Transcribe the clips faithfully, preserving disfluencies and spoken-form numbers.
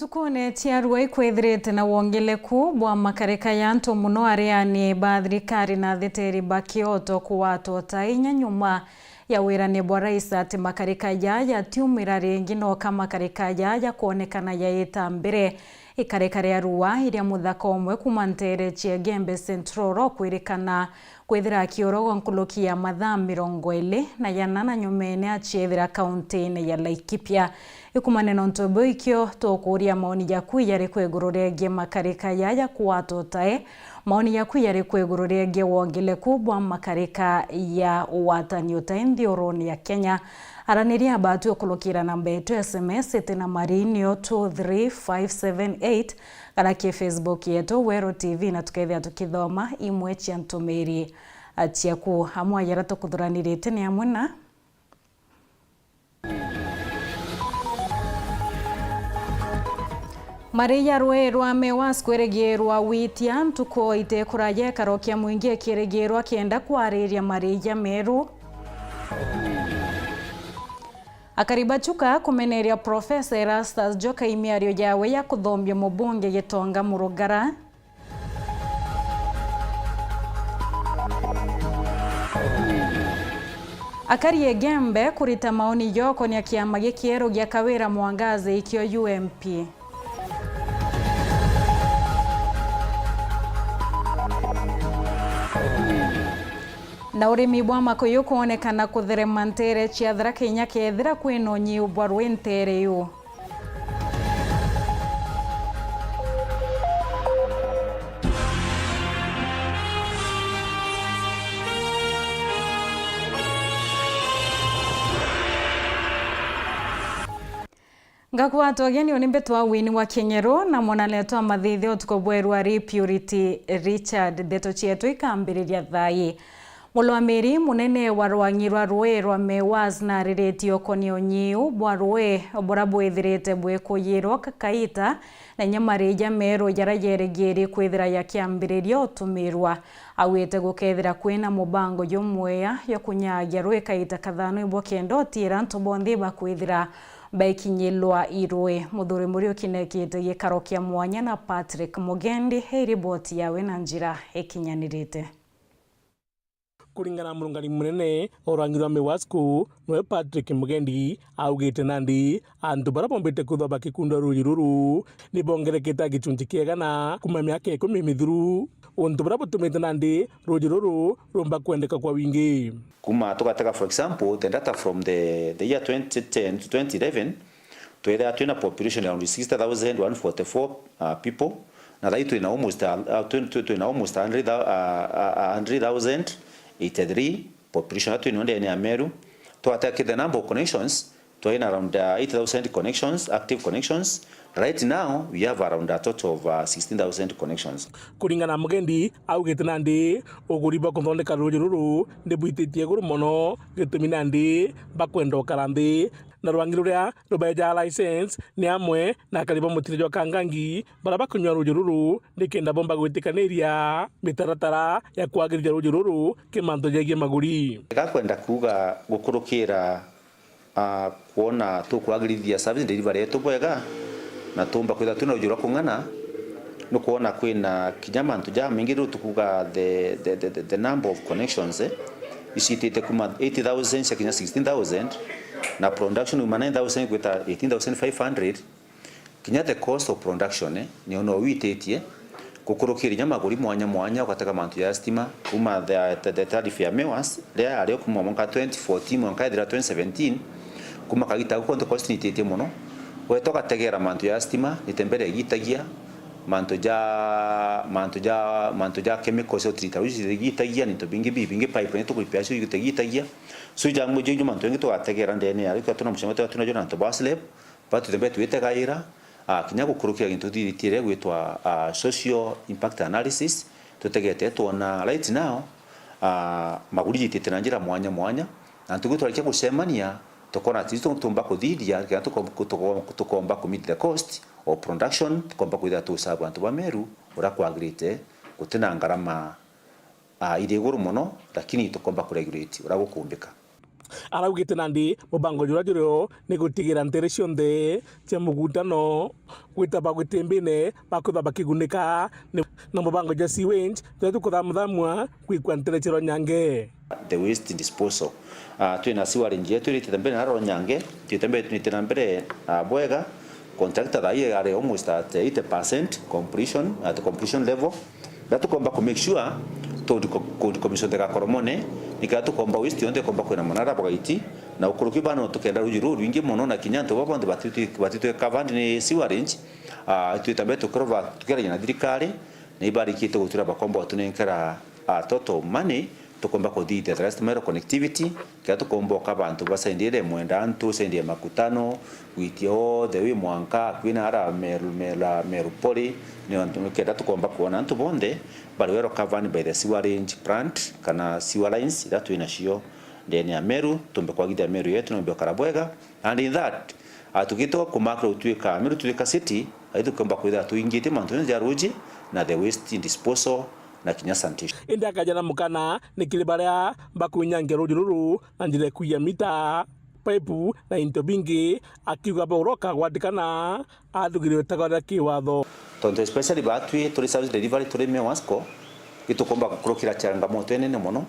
Ntukune cia rua ikwithirite na wongeleku bwa makarika ya antu, mono ariani ba thirikari na athitiri ba kioto kuwatwa ta inya nyuma ya wirani bwa rais ati makarika jaa jatiumira ringi, noka makarika jaa jakwonekana jaita mbere. Ikarika ria rua iria muthaka umwe kuuma nteere cia Gembe Central ukwirikana kwithira akiorogwa nkuruki ya mathaa mirongo iri na yana na nyumene aciethira kaunti-ini ya Laikipia. Ikumania na untu buu, ikio tukuuria maoni jaku jariku iguru riegie makarika jaa jakuwatwa utae? Maoni jaku jariku iguru riegie wongeleku bwa makarika ya uwatani utae nthiuruni ya Kenya? Araniria baatu ukurukira namba yetu ya S M S iti na mari nio two three five seven eight, kana ki Facebook yetu Weru T V, na tukethia tukithoma imwe cia ntumiri, a, ciaku. Amwe ya jaria tukuthuranirite ni amwe na: Mari ja rui rwa Mewas kwirigirwa gwitia ntuku itikuraja, ikaro kia mwingi ikirigirwa kienda kwariria mari ja meru. Akari ba Chuka kumeneria Profesa Erastus Joka i miario jawe ya kuthombia mubunge Gitonga Murugara. Akari Igembe kurita maoni jokonia kiama gikieru gia Kawira Mwangaza ikio U M P. Na urimi bwa makuyu kwonekana kutherema nteere cia Tharaka Nithi kethira kwina unyiu bwa rui nteere iu. Ngakwatwa ugeni uni mbitwa Winnie wa King'eru na mwanale twa mathithio utuku bweru ari Purity Richard. Ndeto cietu ikambiriria thaa ii. Mulwamiri munene wa rwang'i rwa rui rwa Mewas nariritie ukonia unyiu bwa rui buria bwithirite bwikuyirwa kakaita na inya mari ja meru jaria jerigiri kwithira jakiambiriria utumirwa. Augite gukethira kwina mubango jumwea jwa kunyagia rui kaita kathano ibwa kenda utiira antu bonthe bakwithira baikinyilwa i rui. Muthuri Muriuki nekite gikaro kia mwanya na Patrick Mugendi, hei riboti yawe na njira ikinyanirite. Kuringana na murungani munene o rwang'i rwa Mewas kuu, nowe Patrick Mugendi, augite nandi antu baria bombite kwithwa bakikundwa ruuji ruru ni bongerekete na gicunci kia igana kuuma miaka ikumi mithuru, untu buria butumite nandi ruuji ruru rumba kwendeka kwa wingi. Kuma tugatega, for example, the data from the, the year twenty ten to twenty eleven, twethira twina population around sixty thousand one forty-four, uh, people. Na thai twina almost, uh, uh, twi-, twi-, twina almost a hundred thou-, uh, uh, a hundred thousand eighty-three population, twina ndene ya Meru. Twateka the number of connections, twina around, uh, eight thousand connections, active connections. Right now, we have around a total of, uh, sixteen thousand connections. Kuringana na Mugendi, augite nandi uguri bwa kuthondeka ruuji ruru ni bwititie iguru mono, gitumi nandi bakwenda ukara nthi na rwang'i ruria rubeejaga license ni amwe na akari ba mutiri jwa Kangangi baria bakunyua ruuji ruru nikenda bomba gwitikaniria mitaratara ya kwagirithia ruuji ruru ki mantu jegie maguri. Gakwenda kuuga gukurukira, ah, kwona tukwagirithia service delivery yetu bwega na tumba kwithira twina ruuji rwa kung'ana, ni kwona kwina kinya mantu jamaingi riu tukuuga the, the, the, the, the number of connections, eh, icitite kuma eight thousand cia kinya sixteen thousand, na production kuma nine thousand gwita eighteen thousand five hundred, kinya the cost of production, eh, nio no wititie gukurukiria kinya maguri mwanya mwanya, ugatega mantu ja stima, kuma the, the, the tariff ya Mewas, riria yario kuma mwanka twenty fourteen mwanka ethira twenty seventeen, kuma kagita gau konthe cost nititie mono. Weta ugategera mantu ja stima, nite mbere igitagia, mantu ja, mantu ja, mantu ja chemicals cia utirita ruuji igitagia, na into bingi bibingi, pipeline tukuripia cio igitagia. So, ja, jo, jo mantu engi tugategera ndene ya, riu twatuna mucemo twatuna jo na antu ba slab, batwite mbere twitegaira, ah, kinya gukurukia gintu tuthithitie riria gwitwa, ah, social impact analysis, tutegete twona right now, ah, maguri jitite na njira mwanya mwanya, na antu gwitwa rikia gucemania, tukona at least tumba kuthithia, kinya tuko-, tuko-, tukomba ku meet the cost of production, tukomba kwithira tu serve antu ba Meru uria kwagirite, gutina ngarama, ah, iri iguru mono, lakini tukomba ku regulate uria gukumbika. Araugite nandi mubango juria jurio ni gutigira ntere cionthe cia mugutano gwita bagwitimbine bakwithwa bakigunika ni, na mubango jwa sewage juria jukuthamuthamua gwikua ntere cia Rwanyange. The waste disposal. Ah, twina sewerage yetu iritite mbere na Rwanyange, twite mbere, twite na mbere, ah, bwega. Contractor thaa ii ari almost at eighty percent completion, at completion level. Na tukomba ku make sure tu, ku, ku, commission the gakoromone, nikenda tukomba waste yonthe ikomba kwina manara bwa gaiti, na ukuruki bano tukenda ruji ruu rwingi mono, na kinya antu baba bonthe batitwi-, batitwika covered ni sewerage. Ah, twita mbere tukirova, tukiragia na thirikari, na ibarikite gutwira bakomba gutunenkera, ah, total money, tukomba kuthithia the last mile connectivity, kenda tukomba uka bantu ba side iria imwenda antu, side ya Makutano, gwitia all the way mwanka kwina ara Meru, Meru, Meru Poly, ni antu, kenda tukomba kwona antu bonthe bari well covered by the sewerage plant kana sewer lines iria twinacio ndene ya Meru, tumbe kwagithia Meru yetu na umbe ukara bwega. And in that, ah, tugite kumakira gutwika Meru twika city, ai tukomba kwithira twingitie mantu jonthe ja ruji na the waste disposal na kinya sanitation. Indi akaja na mukana ni kiri baria bakwinyangia ruji ruru na njira ya kuia mita, paipu na into bingi, akiuga baura ukagwatikana athugirwe itago ria kiwatho. Tontu especially batwi turi service delivery turi Meru Wasco, itukomba gukurukira changamoto inene mono.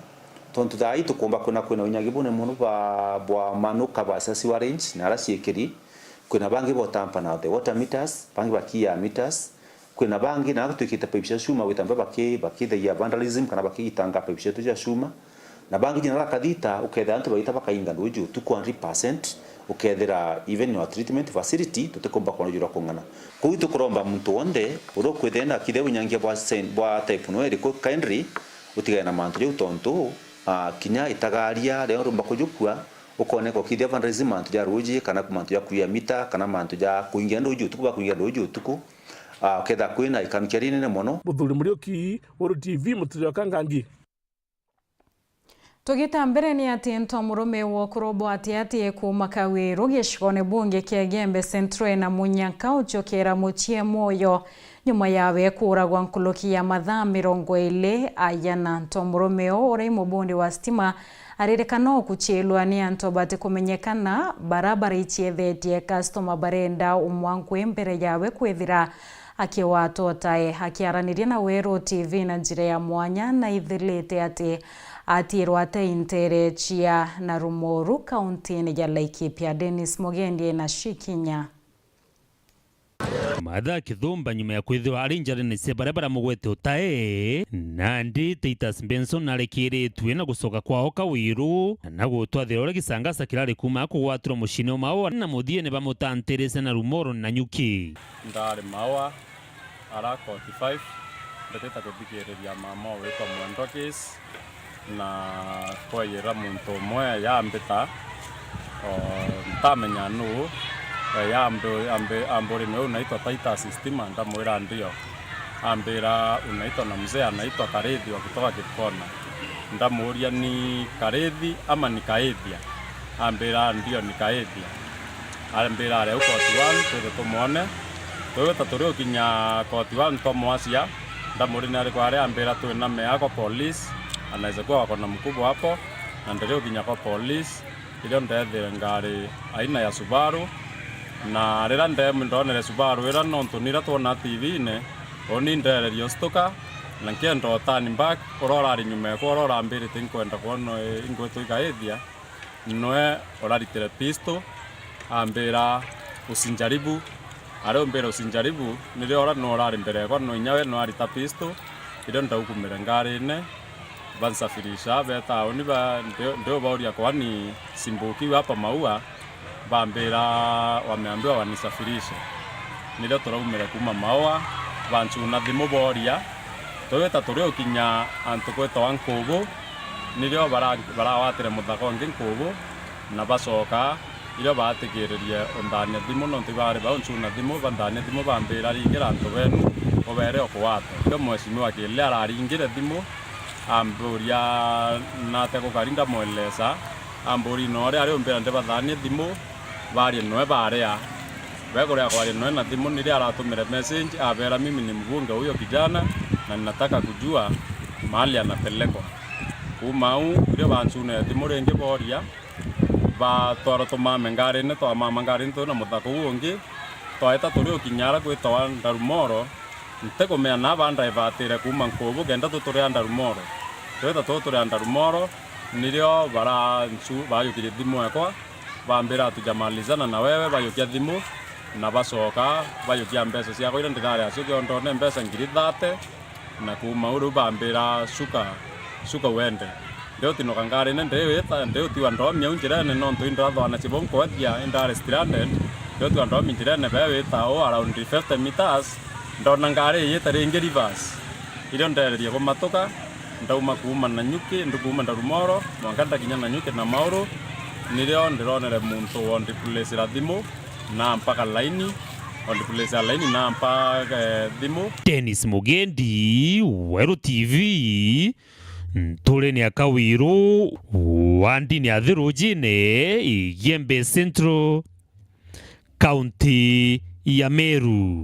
Tontu thaa ii tukumba kwina, kwina unyangi bunene mono bwa, bwa manuka ba cia sewerage na aria ciikiri. Kwina bangi botampa na the water meters, bangi bakiia meters. Kwina bangi na twikite pipe cia cuma gwita mbe baki-, bakithagia vandalism kana bakigitanga pipe cietu cia cuma. Na bangi jina rakathita ukethira antu bagita bakainga nduju utuku hundred percent, ukethira even your treatment facility tutikumba kwona jura kung'ana. Kwou tukuromba muntu wonthe uria ukwithira na kithia unyangia bwa sen-, bwa type no iriku kindly utigane na mantu jau, tontu, ah, kinya itagaria riria urumba kujukua, ukoneka ukithia vandalism mantu ja ruji, kana mantu ja kuia mita, kana mantu ja kuingia nduji utuku, ba kuingia nduji utuku, ah, ukethira kwina ikanukia rinene mono. Muthuri Muriuki, Weru T V, Muturia wa Kangangi. Tugita mbere ni ati Ntomurume wa ukuru bwa ati ati kuuma Kawiru gicigone bunge kia Igembe Central ena munyaka ucokera mucii mwoyo nyuma yawe kuuragwa nkuruki ya mathaa mirongo iri ayana. Ntomurume uu uria i mubundi wa stima aririkana ukucilwa ni antu batikumenyekana bara bariciethetye customer barenda umwa ngui mbere yawe kwithira akiwatwa utae. Akiaraniria na Weru T V na njira ya mwanya, naithirite ati atiirwa ate intere cia Narumoru, kauntine ya Laikipia. Dennis Mugendi ena cikinya. Martha Kithumba, nyuma ya kwithirwa ari njarene cia baria baramugwete utae, nandi Titus Benson arekiritue na gucoka kwao Kawiru, na gutwathira uria gicangasa kirari kuuma kugwatirwa muciine o Maua, na muthiene bamutantirise Narumoru na Nyuki. Ndari Maua, ara forty-five, mbitite kuthikiriria mama witwa Mwendwa Case, na kwayira muntu umwe yambita, o, ntamenya nuu, yambi-, ambi-, amburi, "Nwe unaitwa Titus Stima?" Ndamwira, "Ndio." Ambira, "Unaitwa na mzee anaitwa Karithi wa kutoka Kipkona." Ndamuuria, "Ni Karithi ama ni Kaithia?" Ambira, "Ndio, ni Kaithia." Ambira, "Ari au court one, twithe tumwone." Twita turi ukinya court one, twamwacia, ndamuuria, "Ni ariku ari?" Ambira, "Twina me ako police, anaweza kuwa wako na mkubwa hapo." Na ndiri ukinya kwa police, irio ndethire ngari aina ya Subaru, na riria nde-, ndonere Subaru ira, nontu nira twona T V-ine, uni ndererie ustuka, na nkienda u turn back, uria urari nyuma ekwa, uria urambirite, "Inkwenda kwona, eh, ingwitwa Ikaithia." Nwe uraritire pistol, ambira, "Usinjaribu." Ari umbira, "Usinjaribu," nirio ura no urari mbere ekwa, no inya we no arita pistol, irio ndaukumire ngarine, bansafirisha, be tauni, ba, ndi, ndiubauria, "Kwani simbukiu hapa Maua?" Bambira, "Wameambiwa wanisafirishe." Nirio turaumire kuuma Maua, bancuna thimu boria, twita turi ukinya antu gwitawa Nkubu, nirio bara-, barawatire muthaka ungi Nkubu, na bacoka, irio baatigiririe unthania thimu, nontu ibari bauncuna thimu, banthania thimu, bambira, "Ringira antu benu, ubeere o kuwatwa." Irio Mheshimiwa Kile araringire thimu, amburia nate gukari, ndamwelesa, amburia no uria ari umbira ndibathanie thimu, barie noe baria. Bekuria kwaria noe na thimu, nirio aratumire message, abera, "Mimi ni mbunge huyo kijana, na ninataka kujua mahali anapelekwa." Kuuma au, irio bancunire thimu ringi boria, Ba twarotwa mame ngarine, twamama ngarine turi na muthaka uu ungi, twaeta turi ukinya ara gwitawa Ndarumoro, ntikumenya na bandaevatire kuuma Nkubu kenda tuturia Ndarumoro. Twita tuturia Ndarumoro, nirio bara nchu bajukirie thimu ekwa, bambira, "Hatujamalizana na wewe," bajukia thimu, na bacoka bajukia mbeca ciakwa iria ndirari acio kiondone, mbeca ngiri thate, na kuuma uu riu bambira, "Cuka, cuka uende." Ndiutinoka ngarine, ndiwita, ndiutiwa ndomi au njirene, nontu indathwana cibo nkwethia, indari stranded. Ndiutiwa ndomi njirene, bee wita o around fifty meters, ndona ngari iyite ringi reverse. Irio ndererie kumatuka, ndauma kuuma Nanyuki, ndikuuma Ndarumoro, mwanka ndakinya Nanyuki na mauru, nirio ndironere muntu wondipulicira thimu, na mpaka laini, ondipulicira laini, na mpaka, eh, thimu. Dennis Mugendi, Weru T V, Nturene ya Kawiru, wandini ya Thirujine, Igembe Central, kaunti ya Meru.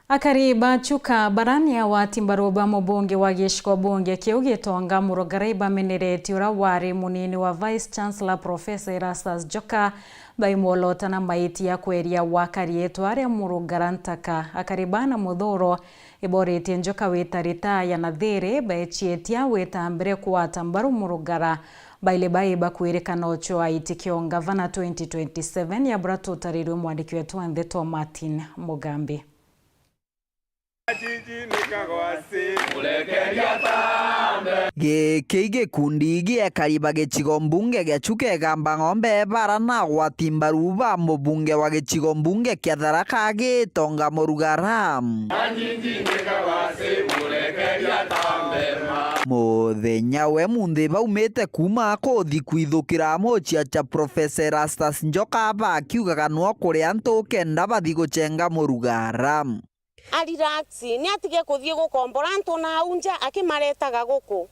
Akari ba Chuka barani agwati mbaru ba mubunge wa gicigo bunge kiu Gitonga Murugara ibameneretie uria wari munini wa Vice Chancellor Professor Erastus Njoka baimwolota na maiti ya kweria wakari itwa ria Murugara ntaka. Akari bana muthuro iboritie Njoka wita ritaya na thiri baecietia wita mbere kugwata mbaru Murugara. Baile bai bakwirikana ucio aiti kio ngavana twenty twenty-seven ya bura tutarirwe mwandiki wetu wa ndeto Martin Mugambi. Giki gikundi gia ekari ba gicigo mbunge gia Chuka Igamba Ng'ombe bara na agwati mbaru ba mubunge wa gicigo mbunge kia Tharaka Gitonga Murugara. Muthenya we munthi baumite kuuma kuthi kwithukira mucia cha Professor Erastus Njoka bakiugaga nwo kuri antu kenda bathi guchenga Murugara. A relax, ni atige kuthii gukombora antu na au nja akimaretaga guku.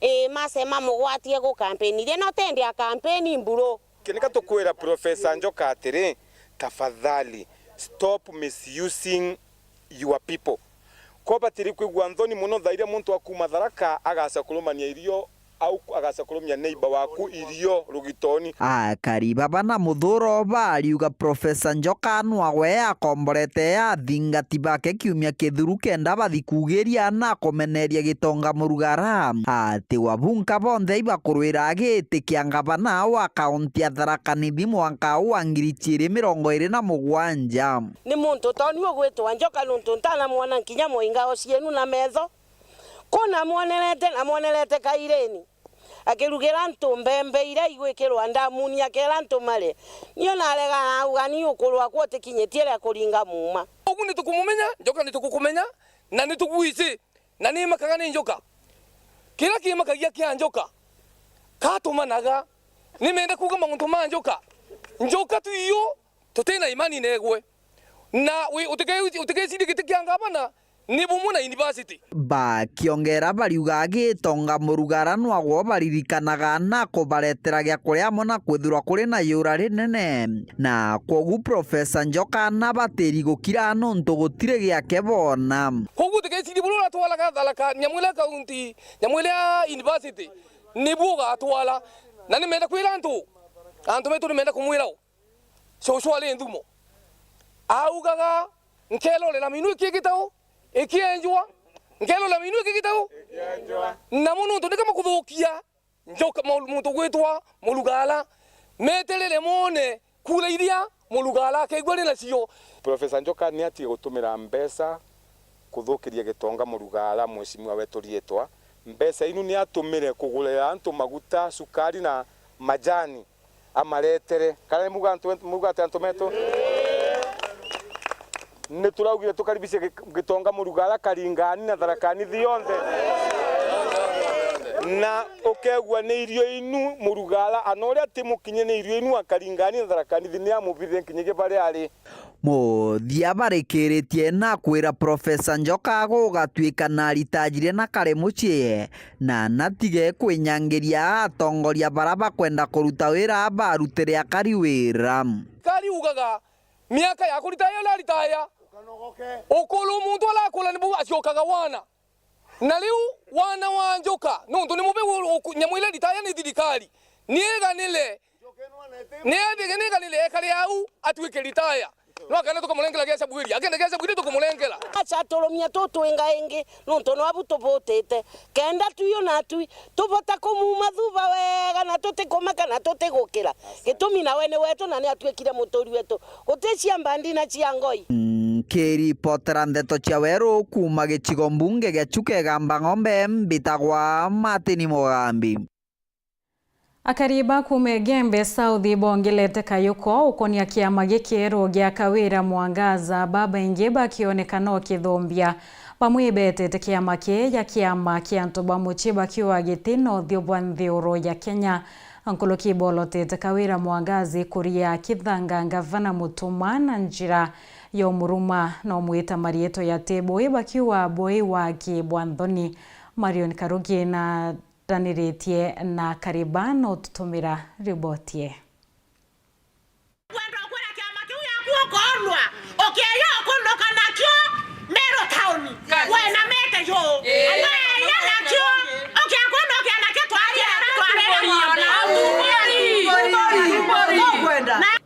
Ii, macema mugwatie gu campaign iria no tendi a campaign mburu. Kinika tukwira Professor Njoka atiri, tafadhali, stop misusing your people. Ko batiri kwigua nthoni muno thaa iria muntu akuuma Tharaka agaca kurumania irio au agaca kurumia neighbor waku irio rugitoni. Akari baba na muthuro bariuga Professor Njoka nwagwe akomborete athingati bake kiumia kithiru kenda bathi kugiria na kumeneria Gitonga Murugara ati wabunka bonthe ibakurwira giti kia ngavana wa kaunti ya Tharaka Nithi mwanka wa ngiri ciiri mirongo iiri na mugwanja. Ni muntu toni ugwitwa Njoka nuntu ntanamwona nkinya muinga o cienu na metho. Ku namwonerete, namwonerete kaireni, akirugira antu mbembe iria igwikirwa ndamuni, akera antu marie. Nio narega nauga, ni ukuru wakwa utikinyitie ria kuringa muuma. Ugu ni tukumumenya, Njoka ni tukukumenya, na ni tugwici, na ni makaga ni Njoka. Kiria kimakagia kia Njoka, katumanaga, ni menda kuuga mauntu ma Njoka. Njoka tu iyo, tutina imani negwe. Na wi-, utike-, utikecirie giti kia ngavana ni bumwe na university. Bakiongera bariuga Gitonga Murugara nwagwo baririkanaga na kubaretera gia kuria amwe na kwithirwa kuri na iura rinene. Na kwogu Professor Njoka na batiri gukira nuntu gutiri giake boona. Kwogu utikecirie buria uratwaraga Tharaka, Nyamwira County, Nyamwira University, nibu ugatwara. Na nimenda kwira antu, antu betu nimenda kumwira u. Cucu ari nthumo. Augaga, "Nkerorera minu ikigitau, ikienjwa. Nkerorera minu ikigitau." Na muno ntu nikama kuthukia Njoka, mu-, muntu gwitwa Murugara. Meterere mone kura iria Murugara akaigua ari nacio. Professor Njoka ni atige gutumira mbeca kuthukiria Gitonga Murugara, mheshimiwa wetu riitwa. Mbeca inu ni atumire kugurira antu maguta, cukari na majani. Amaretere. Kana ni muga antu, muga ati antu metu? Ni turaugire tukaribishe Gi-, Gitonga Murugara Karingani na Tharaka Nithi yonthe. Na ukegua ni irio inu Murugara, ana uria ti mukinye ni irio inu a Karingani na Tharaka Nithi ni amubithire nkinyagia baria ari. Muthia barikiritie na kwira Professor Njoka gugatuika na aritajire na kari mucii, na natige kwinyangiria atongoria bara bakwenda kuruta wira barutire akari wira. Kari ugaga, miaka ya kuritaya iraritaya. Ukuru muntu arakura nibu acokaga wana. Na riu wana wa Njoka, nuntu ni mubi u-, u-, nyamu iria ritaya ni thirikari. Nieganire Ni ethi ni kanile ekare au, atwike ritaya. No akenda tukamurengera gia Sabueli, akenda gia Sabueli tukamurengera. Aca turumia tutwinga ingi, nontu nwabu tubutite, kenda twiu natwi tubota kumuuma thuba wega, na tutikumaka na tutigukira. Gitumi nawe ni wetu na ni atwikire muturi wetu. Guti cia mbandi na cia ngoi. Nkiripotera ndeto cia weru kuuma gicigo mbunge gia Chuka Igamba Ng'ombe, mbitagwa Martin Mugambi. Akari ba kuuma Igembe South bongelete kayuko ukonia kiama gikieru gia Kawira Mwangaza, babaingi bakionekana ukithumbia. Bamwe ibetete kiama kii ja kiama kia antu ba mucii bakiuga giti na uthio bwa nthi uru ya Kenya. Nkuruki ibolotete Kawira Mwangaza ikuria akithanga ngavana Mutuma na njira ya umuruma na umwita mariitwa ya ti bui, bakiuga bui waki bwa nthoni. Marion Karugi na raniritie na Kariba na ututumira riboti ii. Kwenda ukwira kiama kiu giaku ukoonwa, ukieja ukunduka nakio Meru town. Wenamite juu. Weeja nakio, ukiakundukia nakio, twakiara twarere mwana.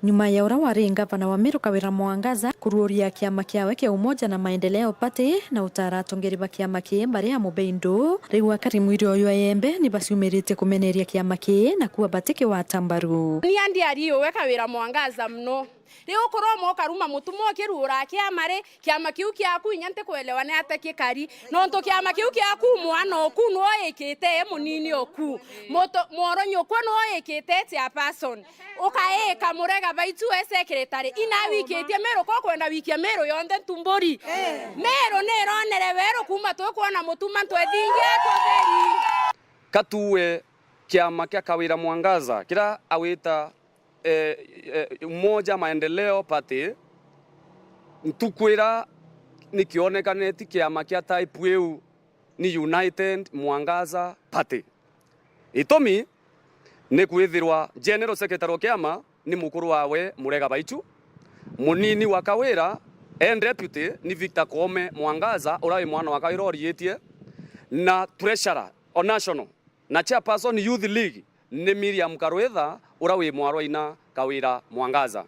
Nyuma ya uria wari ngavana wa Meru Kawira Mwangaza kuruuria kiama kiawe kia Umoja na Maendeleo Party na utara atongeri ba kiama kii bari a mubindu, riu akari mwiri uyu a Igembe ni baciumiritie kumeneria kiama kii na kuuga batikigwata mbaru. Ni andi ari uwe Kawira Mwangaza mono. Riu ukuroma ukaruma Mutuma ukiruura kiama ri, kiama kiu kiaku inya ntikwelewa ni atia gikari, nontu kiama kiu kiaku mwana oku nwe uikite e munini oku. Muto-, Mworonyi oku nwe uikite chairperson. Ukaika Murega Baitu e secretary. Ina wikitie Meru, ko kwenda wikia Meru yonthe ntumburi. Meru ni ironere weru kuuma twikwona Mutuma ntwethingia tutheri. Ka tuuge kiama kia Kawira Mwangaza, kiria awita, eh, eh, Umoja Maendeleo Party, ntukwira ni kionekaneti kiama kia type iu ni United Mwangaza Party. Itumi ni kwithirwa General Secretary wa kiama ni mukuru wawe Murega Baitu, munini wa Kawira, e deputy ni Victor Koome Mwangaza, uria wi mwana wa Kawira uriitie, na treasurer o national na chairperson Youth League ni Miriam Karwitha, uria wi mwarwa ina Kawira Mwangaza.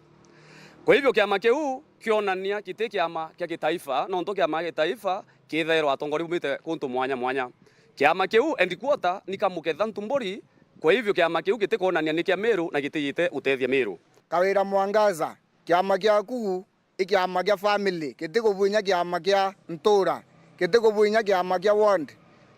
Kwa hivyo kiama kiu kionania giti kiama kia kitaifa, nontu kiama kia kitaifa kithairwa atongoria bumite kuntu mwanya mwanya. Kiama kiu headquarter ni ka Muketha Ntumburi, kwa hivyo kiama kiu gitikwonania ni kia Meru na gitijite gutethia Meru. Kawira Mwangaza, kiama kiaku i kiama kia family, gitikubua inya kiama kia ntura, gitikubua inya kiama kia ward.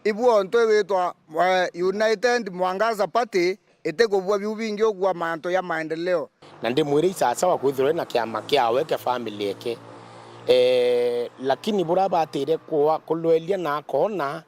Ibu ontu igwitwa, eh, United Mwangaza Party, itikubua biu bingi ukua mantu ya maendeleo. Na ndimwire i sawasawa kwithirwa ena kiama kiawe kia family eke. Eh, lakini buria abatire kwa-, kulweria na akoona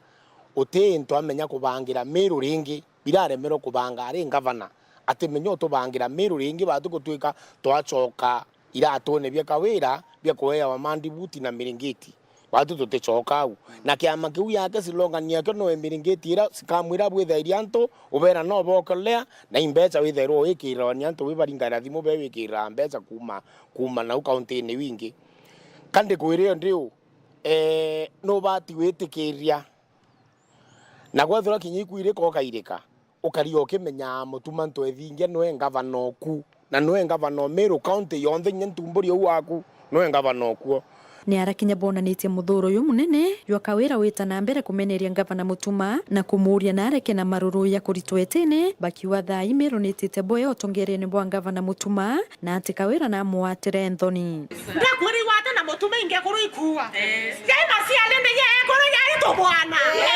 uti into amenya kubangira Meru ringi, biraremerwe kubanga ari ngavana, atimenya utubangira Meru ringi, batu gutwika twacoka iratune bia Kawira bia kueawa mandibuti na miringiti. Batu tuticoka au. Na kiama kiu yake slogan yakio no miringiti ira cikamwira bwithairia antu, ubera no bokolea, na imbeca withairwa wikirania antu wibaringaira thimu be wikira mbeca kuuma, kuuma nau kauntini wingi. Ka ndikwira iyo ndiu, eh, nubati gwitikiria na kwethirwa kinya iku irika ukairika, ukari ukimenya Mutuma Ntwethingia nwe ngavana oku, na nwe ngavana o Meru County yonthe, inya Ntumburi uu waku, nwe ngavana okuo. Ni arakinya bonanitie muthuro uyu munene jwa Kawira wita na mbere kumeneria ngavana Mutuma na kumuuria na areke na maruru ya kuritwa itine, bakiuga thaa ii Meru nitite boya utongerene bwa ngavana Mutuma, na ati Kawira namwatire nthoni. Ndakwira igwate na Mutuma ingi kuru ikuua. Yes. Jai maciari ni ye kuru jai tubwana. Yes.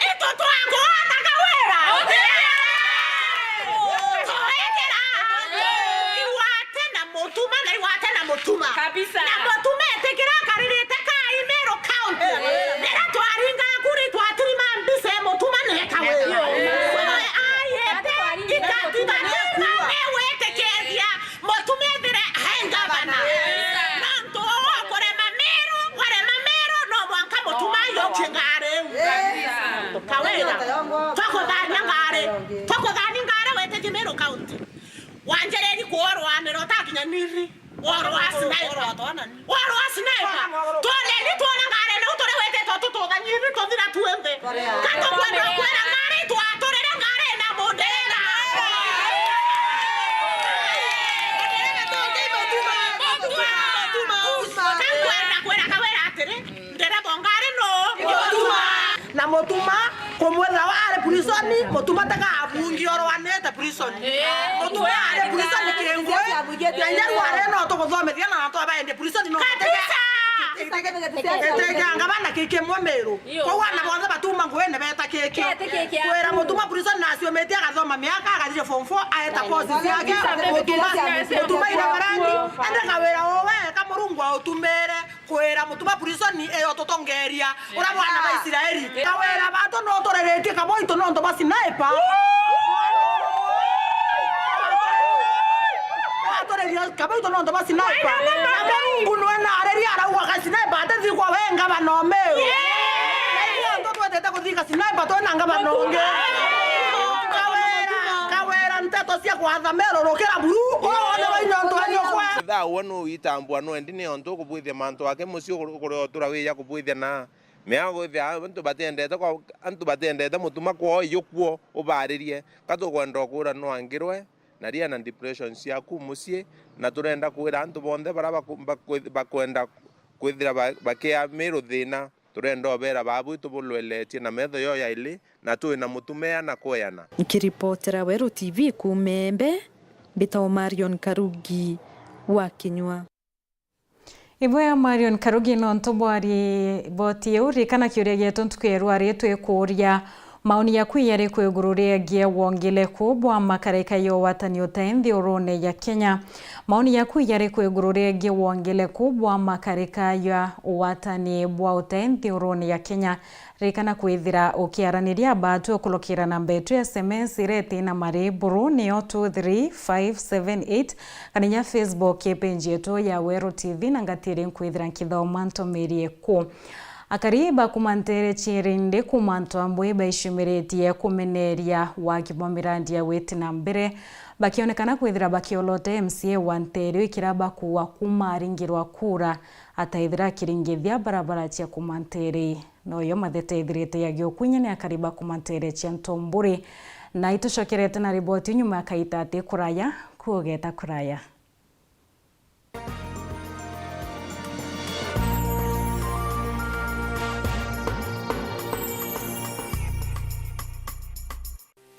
Itu twakwana Kawira. Okay. Tuikira. Yes. Igwate na Mutuma na igwate na Mutuma. Kabisa. Na Mutuma etikira akaririte kai Meru County. Yes. Rira twaringa kuri twatirima mbica e Mutuma ni Kawira. Yes. So, ai, ete, ikatiba ni witikiria. Mutuma ethire ai ngavana. Nontu uu ukurema Meru, warema Meru, no mwanka Mutuma ajokie ngari iu. Kawira, twakuthania ngari, twakuthania ngari witiji Meru County. Wanjiriri kuorwanira utakinya Niri, worwa sniper. Worwa sniper. Twoneni twona ngari niu turi wititwe tututhanie ibi tuthira twinthe. Ka tukwenda kwira ngari twaturire ngari na munderera. Mutuma kumwethira ari prison, Mutuma tega abungi oro anete prison. Mutuma ari prison kingwi, na inya rware no tuguthomithia na antu abaende prison no. Kabisa! Etekeanga bana kikimwe Miru. Yu. Kwou ana bonthe batuma nguine beta kiki. Kwira Mutuma prison na aciumitie agathoma miaka, agathire form four, aeta course ciake, Mutuma, Mutuma ira barani, ende kawira owe, ka Murungu autumire. Kwira Mutuma prison iyo tutongeria, ura bwana ba Israeli. Kawira batu no tureretie kaboito nontu ba sniper. Atureria kaboito nontu ba sniper. Na Murungu nwe nareria arauga ka sniper atethikwa we ngabana Miru. Na ithuĩ antu twetete kuthika sniper twina ngabana ungi. Kawira, kawira nteto cia kwatha Miru rukira buru. Oro wothe wa inya untu wa nyukwe. Thaa uwe nu itambua nwendi ni ontu ukubwithia mantu ake mucii ukuri otura wija kubwithia na miago kwithia antu batiendete kwa, antu batiendete Mutuma kwoo iyukuo ubaririe. Ka tukwenda ukwira nwangirwe na ria na depression ciaku mucii, na turenda kwira antu bonthe bara baku-, bakwe-, bakwenda kwithira ba-, bakia Miru thina, turenda ubera babu tubulweletie na metho yo yaili, na twi na mutumea na kweyana. Nkiripotera Weru T V kuuma Embe, mbitagwa Marion Karugi wa Kinyua. Ibwega Marion Karugi nontu bwa riboti iu. Ririkana kiuria gietu ntuku ya rwari twikuuria, maoni yaku jariku iguru riegie wongeleku bwa makarika ya ugwatani utai nthigurune ya Kenya? Maoni yaku jariku iguru riegie wongeleku bwa makarika ya ugwatani bwa utai nthigurune ya Kenya? Ririkana kwithira ukiaraniria baatu ukurukira namba yetu ya S M S iria iti na mari buru, niyo two three five seven eight, kana inya Facebook page yetu ya Weru T V, na ngatiri nkwithira nkithoma ntumirie ku. Akari ba kuuma nteere cia Irindi kuuma Ntwambwe baicumiritie kumeneria waki bwa mirandi ya gwiti na mbere, bakionekana kwithira bakiolota M C A wa nteere iu ikira bakuua kuuma aringirwa kura ataithira akiringithia barabara cia kuuma nteere. Noyo matheta ithirite ya giukunya ni akari ba kuuma nteere cia Ntomburi. Na itucokerete na riboti nyuma ya kaita ati kuraya, kuugeta kuraya.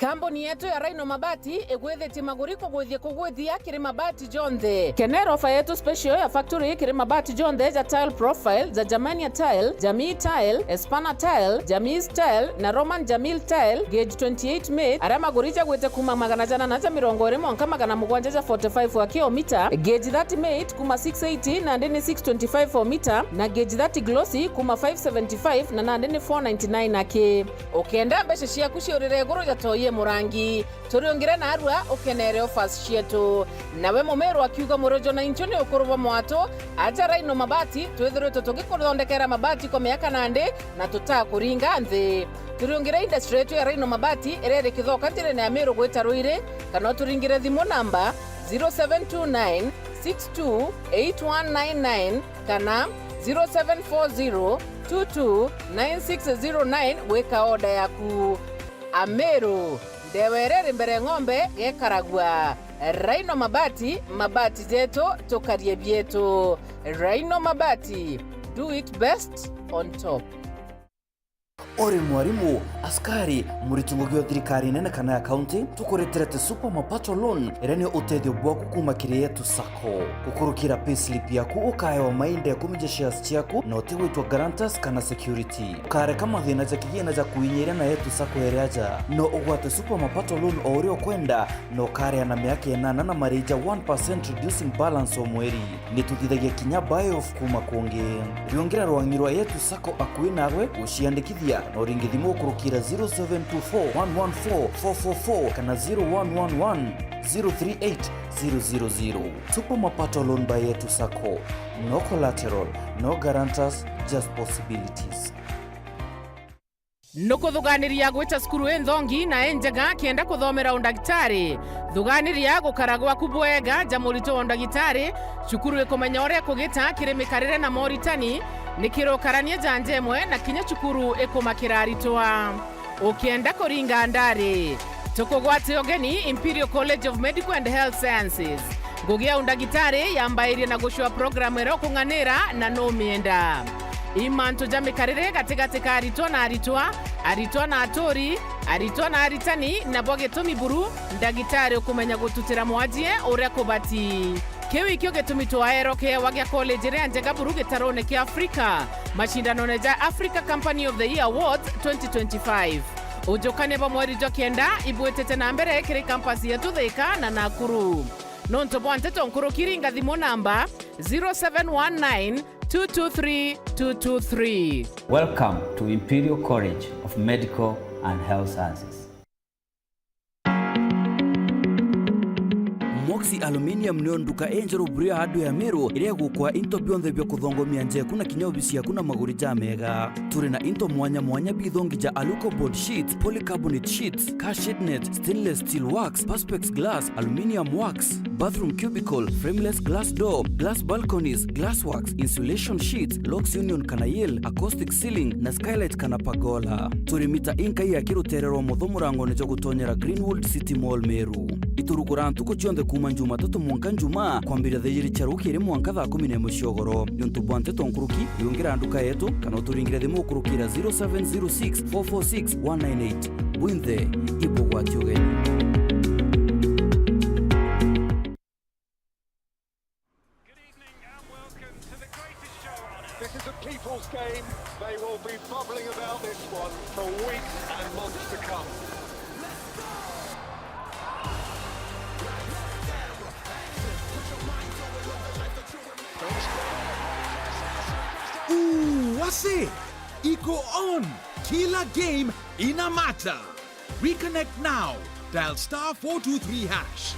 Kambuni yetu ya Rhino Mabati igwithitie maguri kugwithia kugwithia kiri mabati jonthe. Kenera ofa yetu special ya factory kiri mabati jonthe ja tile profile, ja Germania tile, Jamii tile, Espana tile, Jamii tile na Roman Jamil tile, gauge twenty-eight mate, aria maguri jagwite kuuma magana janana ja mirongo iri mwanka magana mugwanja ja forty-five aki o mita, gauge thirty mate kuuma six eighty nandi ni six twenty-five o mita, na gauge thirty glossy kuuma five seventy-five na nandi ni four ninety-nine aki. Ukenda mbeca ciaku ciurire iguru ja toi e murangi, turiungire narua ukenere offers cietu. Nawe mumeru akiuga murojo na inchu ni ukuru bwa mwatu, aja Rhino Mabati, twithiritwe tugikuthondekera mabati kwa miaka nandi na tutakuringa nthi. Turiungire industry yetu ya Rhino Mabati iria iri Kithoka njirene ya Miru gwita Ruiri, kana uturingire thimu namba zero seven two nine six two eight one nine nine kana zero seven four zero two two nine six zero nine gwika order yaku. Ameru, ndewa iria iri mbere ng'ombe gekaragua. Rhino Mabati, mabati jetu, tukarie bietu. Rhino Mabati, do it best on top. Uri mwarimu, askari, muriti ngugi o thirikari nene kana ya kaunti, tukureterete Super Mapato Loan, iria ni utethio bwaku kuuma kiri Yetu Sacco. Gukurukira payslip yaku, ukaewa mainda ikumi ja shares ciaku, na utigwitwa guarantors kana security. Ukareka mathina ja kigina ja kuinyiria na Yetu Sacco iri aja. No ugwate Super Mapato Loan o uria ukwenda, na ukaria na miaka inana na mariji ja one percent reducing balance o mweri. Ni tuthithagia kinya buy off kuuma kungi. Riungira rwang'i rwa Yetu Sacco akui nawe, guciandikithia, na uringe thimu gukurukira zero seven two four one one four four four four kana zero one one one zero three eight zero zero zero. Super Mapato Loan by Yetu Sacco. No collateral, no guarantors, just possibilities. Nukuthuganiria gwita cukuru inthongi na injega kienda kuthomera undagitari? Thuganiria gukara gwaku bwega ja murito wa undagitari. Cukuru ikumenya uria kugita kiri mikarire na moritani, ni kiri ukarania ja nja imwe, na kinya cukuru ikumakira aritwa. Ukienda kuringa ndari, tukugwate ugeni Imperial College of Medical and Health Sciences. Ngugi ya undagitari yambairie na gucua programu iria ukung'anira na numienda. I mantu ja mikarire gatigati ka aritwa na aritwa, aritwa na aturi, aritwa na aritani, nabo gitumi buru ndagitari ukumenya gututira mwajie uria kubati. Kiu ikio gitumi twaerwa kiewa gia college iria njega buru gitarone kia Afrika, macindanone ja Africa Company of the Year Awards twenty twenty-five. Ujukania bwa mweri jwa kenda ibwitite na mbere kiri campus yetu Thika na Nakuru. Nontu bwa nteto nkuruki, ringa thimu namba zero seven one nine two two three two two three. Welcome to Imperial College of Medical and Health Sciences. Moxi Aluminium nio nduka injeru buru ya hardware ya Meru, iria igukwa into bionthe bia kuthongomia nja yaku na kinya obisi yaku na maguri jamega. Turi na into mwanya mwanya bithongi ja aluko board sheets, polycarbonate sheets, car shade net, stainless steel works, perspex glass, aluminium works, bathroom cubicle, frameless glass door, glass balconies, glass works, insulation sheets, locks union kana yale, acoustic ceiling, na skylight kana pergola. Turi mita inkai ya kirutere rwa mutho murangone jwa gutonyera Greenwood City Mall Meru. Iturugura ntuku cionthe kuuma Jumatatu mwanka Njumaa, kwambiria thaa ijiri cia rukiri mwanka thaa kumi na imwe cia ugoro. Niuntu bwa nteto nkuruki, riungira nduka yetu, kana uturingire thimu ukurukira zero seven zero six four four six one nine eight. Bwinthe, ibugwati ugeni. Good evening and welcome to the greatest show on earth. This is a people's game. They will be bubbling about this one for weeks and months to come. Ooh, wase! Iko on! Kila game ina matter. Reconnect now. Dial star four two three hash.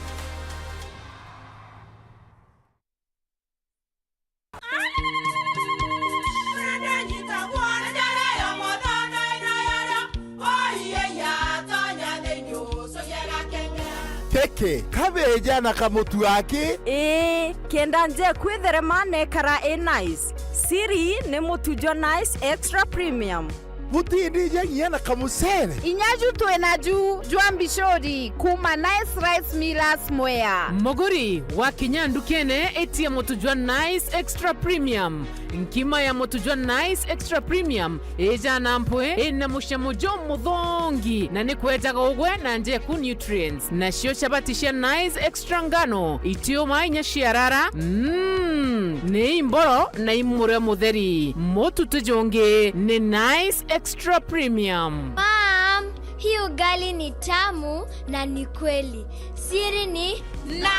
Keke, kabeja na kamutu aki. Ii, kenda nje kwitherema nekara i nice. Siri ni mutu jwa Nice Extra Premium. Butindija nginya na kamucere. Inya ju twi naju jwa mbicuri kuuma Nice Rice Millers Mwea. Muguri, wakinya ndukene, itia mutu jwa Nice Extra Premium. Nkima ya mutu jwa Nice Extra Premium ijana mpwi, ina mucamo jumuthongi, na ni kwejaga ugwe na njeku nutrients. Nacio chabati cia Nice Extra ngano, itiuma inya ciarara, mm, ni imboro na imure mutheri. Mutu ti jungi, ni Nice Extra Premium. Mom, hii ugali ni tamu na ni kweli. Siri ni Nice.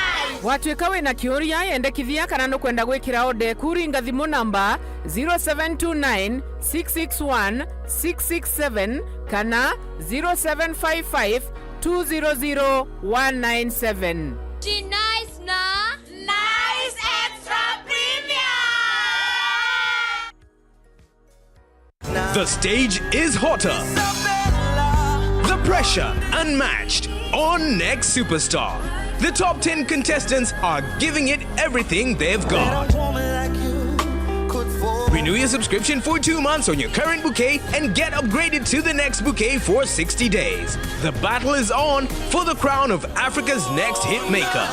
Watwika wina kiuria, yendekithia kana nukwenda gwikira order eku, ringa thimu namba zero seven two nine six six one six six seven kana zero seven five five two zero zero one nine seven. Ji Nice na Nice Extra Premium. The stage is hotter. The pressure unmatched on Next Superstar. The top ten contestants are giving it everything they've got. Renew your subscription for two months on your current bouquet and get upgraded to the next bouquet for sixty days. The battle is on for the crown of Africa's next hit maker.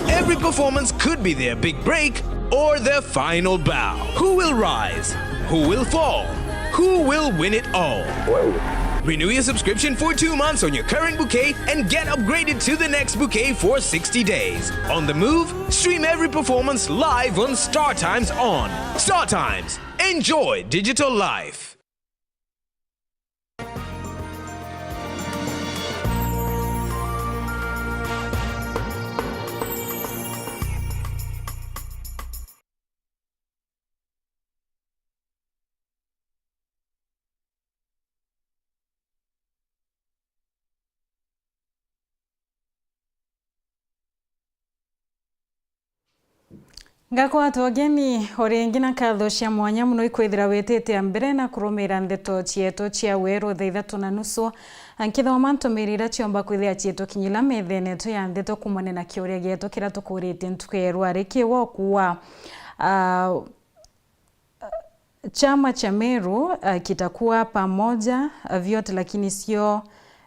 Every performance could be their big break or their final bow. Who will rise? Who will fall? Who will win it all? Renew your subscription for two months on your current bouquet and get upgraded to the next bouquet for sixty days. On the move, stream every performance live on StarTimes On. StarTimes. Enjoy digital life. Ngakwatwa ugeni o ringi na nkatho cia mwanya mono ikwithira witite mbere na kurumira ndeto cietu cia weru thaa ithatu na nusu, nkithoma ntumiri iria ciomba kwithira ciitukinyira methene yetu ya ndeto kuumania na kiuria gietu kiria tukuritie ntuku ya rwari kiwa ukuwa. Ah, Chama cha Meru, uh, kitakuwa pamoja, uh, vyote, lakini sio,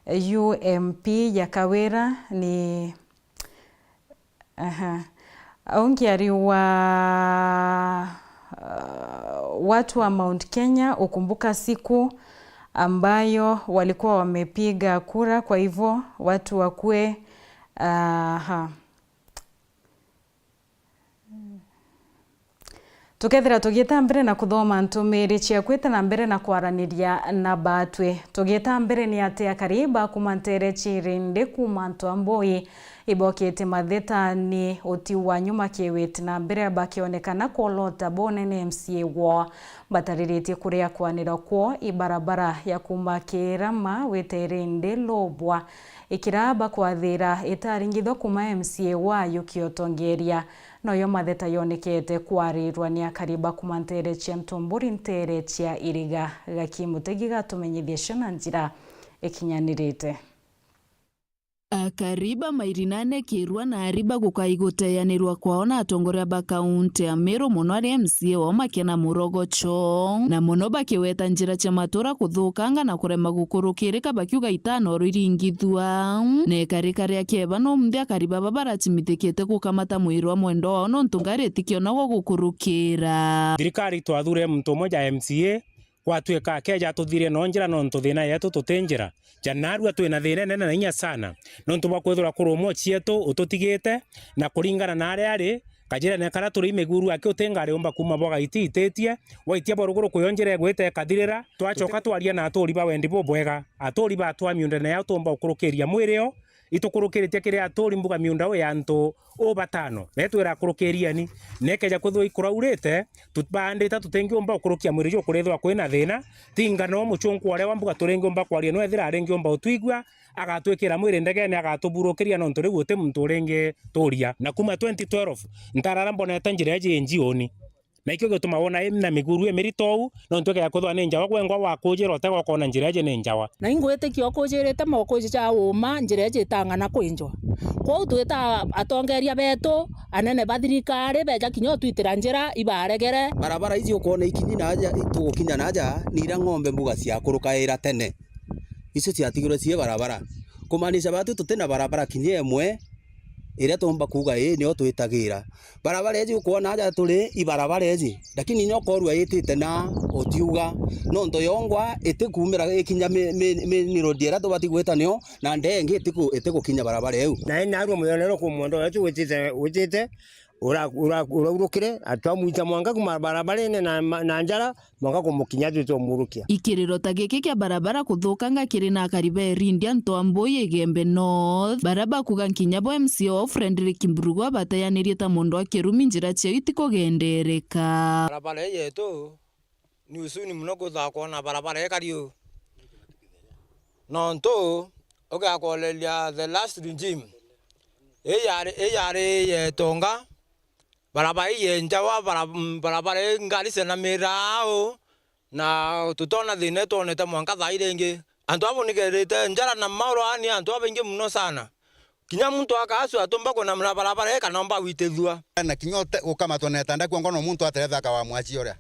uh, U M P ya Kawira ni, aha. Au nkiari wa, uh, watu wa Mount Kenya hukumbuka siku ambayo walikuwa wamepiga kura, kwa hivyo watu wakuwe, aha. Tukethira tugiita mbere na kuthoma ntumiri cia kwita na mbere na kwaraniria na baatwi. Tugiita mbere ni ati akari ba kuma nteere cia Irindi kuma Ntwambui ibokite mathetani utiu wa nyuma kiwit na mbere bakionekana kwolota bone ni M C A woo. Batariritie kuria kwanirwa kwoo ibarabara ya kuma Kirama wite Irindi Lubwa. Ikira bakwathira itaringithwa kuma M C A wa Yuki Otongeria, noyo matheta yonekete kwarirwa ni akari ba kuma nteere cia Ntumburi, nteere cia Iriga. Gaki Mutegi gatumenyithie cio na njira ikinyanirite. Akari ba Mairinane, Kirua na Ariba gukai guteyanirwa kwao na atongoria ba kaunti ya Meru, mono aria M C A wao Makena Murogocho, na mono bakiweta njira cia matura kuthukanga na kurema gukurukirika, bakiuga itanoro iringithua. Na ikarika ria kieba no munthi akari baba baracimitikite gukamata mwiri wa mwendwa wao nontu ngari itikionagwa gukurukira. Thirikari twathure muntu umwe ja M C A, gwatuika akeja atuthirie no njira nontu thina yetu tuti njira. Ja narua twina thina inene na inya sana nontu bwa kwithirwa kuri umwe cietu ututigite, na kuringana na aria ari, kajirene karia turi Miguru aki uti ngari umba kuma bwa Gaiti ititie, waitia bwa ruguru kuyo njira igwite ikathirira. Twacoka twaria na aturi ba wendi bubwega, aturi batwaa miundene yao tumba gukurukiria mwiri o, itukurukiritie kiri aturi mbuga miunda uu ya antu uu batano, na itwira, "Kurukirieni, na ikeja kwithirwa ikuraurite, tu-, baandite tutingiumba gukurukia mwiri juu kurithirwa kwina thina, tinga no mucungwa uria wa mbuga turingiumba kwaria, no ethira aringiumba utwigua, agatwikira mwiri ndegene, agatuburukiria, nontu riu uti muntu uringituria." Na kuma twenty twelve, ntarara mbonete njira iji njiuni. Na ikio gituma wona ina miguru imirito uu, nontu ikea kwithirwa ni njawa, gwengwa wakujira utega ukona njira iji ni njawa. Na ingwitikia ukujirite mokuji ja uuma, njira iji itang'ana kwinjwa. Kwou twita atongeria betu, anene ba thirikari, beja kinya utwitira njira, ibaregere. Barabara iji ukwona ikinyi na aja, tugukinya na aja, ni iria ng'ombe mbuga ciakurukaira tene. Icio ciatigirwe cii barabara. Kumaanisha batu tutina barabara kinya imwe iria tuumba kuuga, ii, nio twitagira. Barabara iji ukwona aja turi, i barabara iji, lakini inya ukorua itite na utiuga, nontu yongwa itikumira ikinya mi-, mi-, mi-, main road iria tubati gwita nio, na ndee ingi itiku-, itigukinya barabara iu. Na ina arua muthenya uria kumwenda uria tu witite, witite, ura-, ura-, uraurukire, atwamwita mwanka kuma barabarene na ma-, na njara, mwanka kumukinya twite umurukia. Ikiriro ta giki kia barabara kuthukanga kiri na akari ba Irindia, Ntwambui, Igembe North, baria bakuga nkinya bo M C A wao Frederick Mburugu abateyanirie ta mundu wa kirumi, njira ciao itikugendereka. Barabara ii yetu ni usuni muno kwithirwa kwona barabara ikari uu. Nontu ugakoreria the last regime, ii yari, ii yari yetonga, barabara ii yenjawa, bara-, barabara ii ngari cianamiraa uu, na tutona thina itwonete mwanka thaa ii ringi. Antu abo nigerite njara na maoro, ani antu abaingi muno sana. Kinya muntu akaacua atumba kunamira barabara ii kana umba gwitithua. Na kinya ute-, ukamatwa na itanda kuongo no muntu aterethaka wa mwaci uria.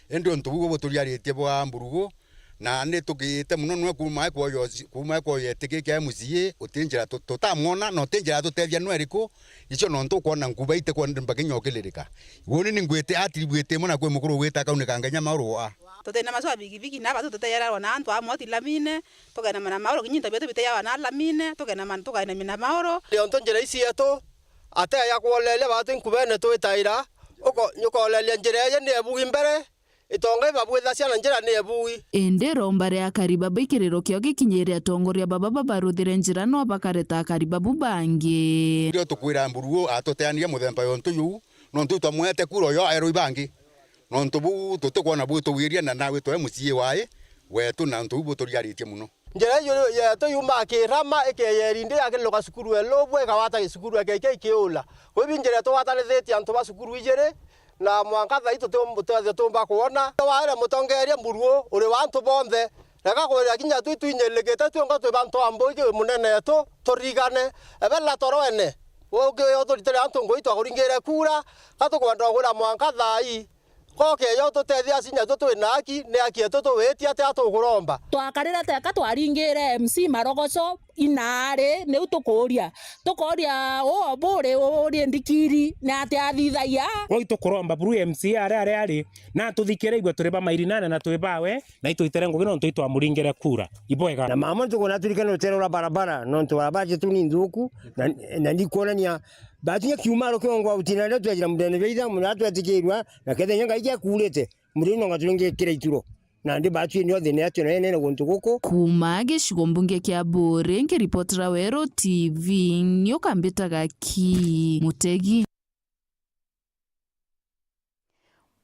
Indi untu buu buturiaritie bwa Mburugu, na ni tugiite muno nwe kuuma ekwoyo, kuuma ekwoyo eti giki M C A, uti njira tu-, tutamwona, na uti njira atutethia nwe iriku, icio nontu ukwona nkuba itikwenda mbakinya ukilirika. Woni ni ngwite atiri bwite imwe na kwi mukuru ugwita akaunika ngenya mauru wa. Tutina macu a bigibigi na batu tuteyererwa na antu amwe oti lamine, tukenama na maoro, kinya into bietu biteyawa na lamine, tukenama, tukainamia na maoro. Nontu njira ici yetu, ateya kwoleria batu nkubene twitaira, uko-, ukoleria njira iji ni ebugi mbere, itonga ibabwithacia na njira ni ebugi. Indi romba ria akari baba ikiriro kio gikinyire atongoria baba babaruthire njira no bakareta akari babu bangi. Ndio tukwira Mburugu atuteanirie muthemba yontu juu, nontu twamwete kura uyo aerwa ibangi. Nontu buu tutikwona bwituwiria na nawe twe M C A wae wetu, na nontu buu buturiaritie muno. Njira iji yetu yumaa Kirama ikeeya Irindi yakiluka cukuru e Lubwa, ikawata gicukuru e K K Kiula. Kwibi njira itugwatanithitie antu ba cukuru ijiri, na mwanka thaa ii tuti-, tutethia tumba kwona. Waire mutongeria Mburugu uri wa antu bonthe, reka kwira kinya twi twinyilikite twionka twi bantu a Mburugu munene etu, turigane. Ebe na torwene, ungi uturitire antu ngui twakuringire kura, ka tukwenda kwira mwanka thaa ii. Koke yo tutethia acinya tu twina haki, ni haki yetu tuwitie atia tukuromba. Twakarire teka twaringire M C marogoco inaari, niu tukuria. Tukoria uu Oburi urie ndikiri, ni atia athithagia? Wai tukuromba buru M C A aria ari ari, na atuthikire igwe turi ba Mairinane na twi bawe, na itwitere ngugi nontu itwamuringire kura. Ibwega. Na mama ntuku na turikane rutere rwa barabara, nontu barabara cietu ni nthuku, na, na ni kwonania batu nya kiumaro kiongwa utina ndio twejira mundene bia itha, muna twetikirwa, na kethe nya Ngai jakurite, murino ngaturingikira ituro. Nandi batu ni othe ni atio na enene guntu guku. Kuuma gicigo mbunge kia Buuri, nkiripotera Weru T V, ni ukambitaga ki Mutegi.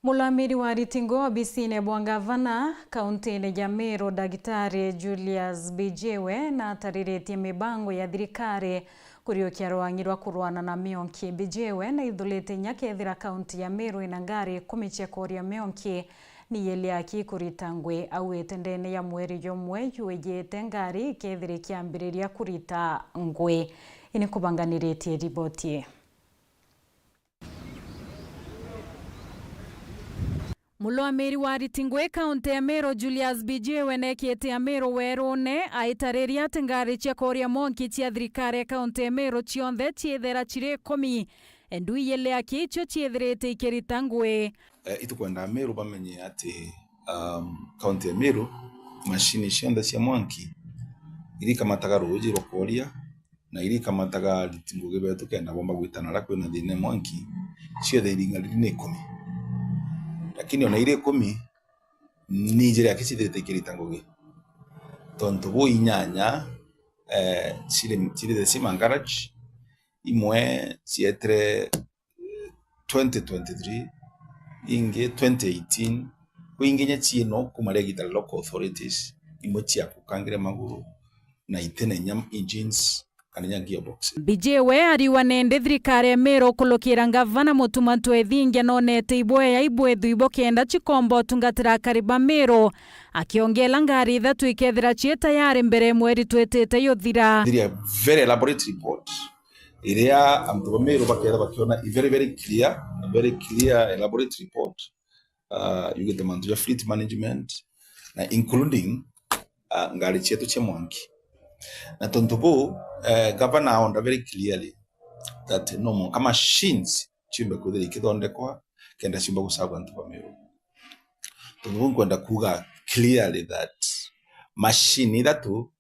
Mulamiri wa ritingo obisine bwa ngavana kauntine ya Meru, Dagitari Julius Bijiwe, natariritie mibango ya thirikari kuriukia rwang'i rwa kurwana na mionki. Bijiwe naithurite inya kethira kaunti ya Meru ina ngari ikumi cia kuria mionki, ni yeliaki kurita ngui. Auite ndene ya mweri jumwe juijite ngari ikethira ikiambiriria kurita ngui. Ini kubanganiritie riboti ii. Mulwamiri wa ariti ngui kaunti ya Meru, Julius Bijiwe, neekite Ameru werune, aitariria ati ngari cia kuria mwanki cia thirikari ya kaunti ya Meru cionthe ciithira ciri ikumi, ndui ili aki icio ciithirite ikirita ngui. Eh, itukwenda Ameru bamenye ati, um, kaunti ya Meru, macini cionthe cia mwanki iria ikamataga ruuji rwa kuria, na iria ikamataga ariti ngugi betu kenda bomba gwitana aria kwina thina e mwanki, ciothe iringa riri ni ikumi. Lakini ona iri ikumi, ni njira aki cithirite ikirita ngugi. Tontu bu inyanya, eh, ciri, ciri the same garage, imwe cietire twenty twenty-three, ingi twenty eighteen, kwi ingi inya ciino kuma regulated local authorities, imwe ciakukangire maguru, na itene inya engines, kana inya gearbox. Bijiwe ariwa nende thirikari ya Meru kulukira ngavana Mutuma Ntwethingia nonete ibwea ibwethwi bukenda cikomba utungatira akari ba Meru, akiongela ngari ithatu ikethira cii tayari mbere ya mweri twitite yuthira. There are very elaborate report. Iria antu ba Meru bakethira bakiona i very, very clear, a very clear elaborate report, uh, yugite mantu ja fleet management, na including, uh, ngari cietu cia mwanki. Na tontu bu, eh, governor aonda very clearly that no mwanka machines ciumbe kwithira ikithondekwa kenda ciumba gucagwa antu ba Meru. Tontu bu nkwenda kuuga clearly that machine ithatu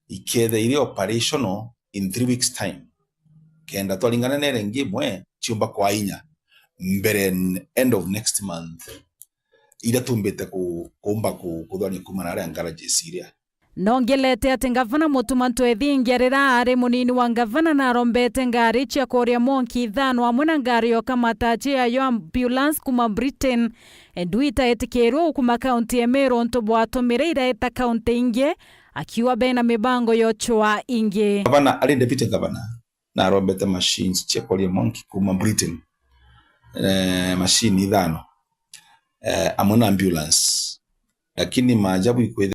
ikethira iri operational in three weeks time. Kenda twaringana na iria ingi imwe ciumba kwa inya mbere n-, end of next month, iria tumbite ku-, kuumba ku-, kuthwania kuuma na aria garages iria. Nongelete ati ngavana Mutuma Ntwethingia riria ari munini wa ngavana narombete ngari cia kuria mwanki ithano amwe na ngari ya ukamata acio yayo ambulance kuma Britain, ndui itaitikirwe kuma kaunti ya Meru untu bwatumire iraeta kaunti ingi, akiuga bena mibango ya ucwaa ingi. Gavana ari deputy governor, narombete machines cia kuria mwanki kuma Britain, eh, machine ithano, eh, amwe na ambulance. Lakini maajabu ikwithira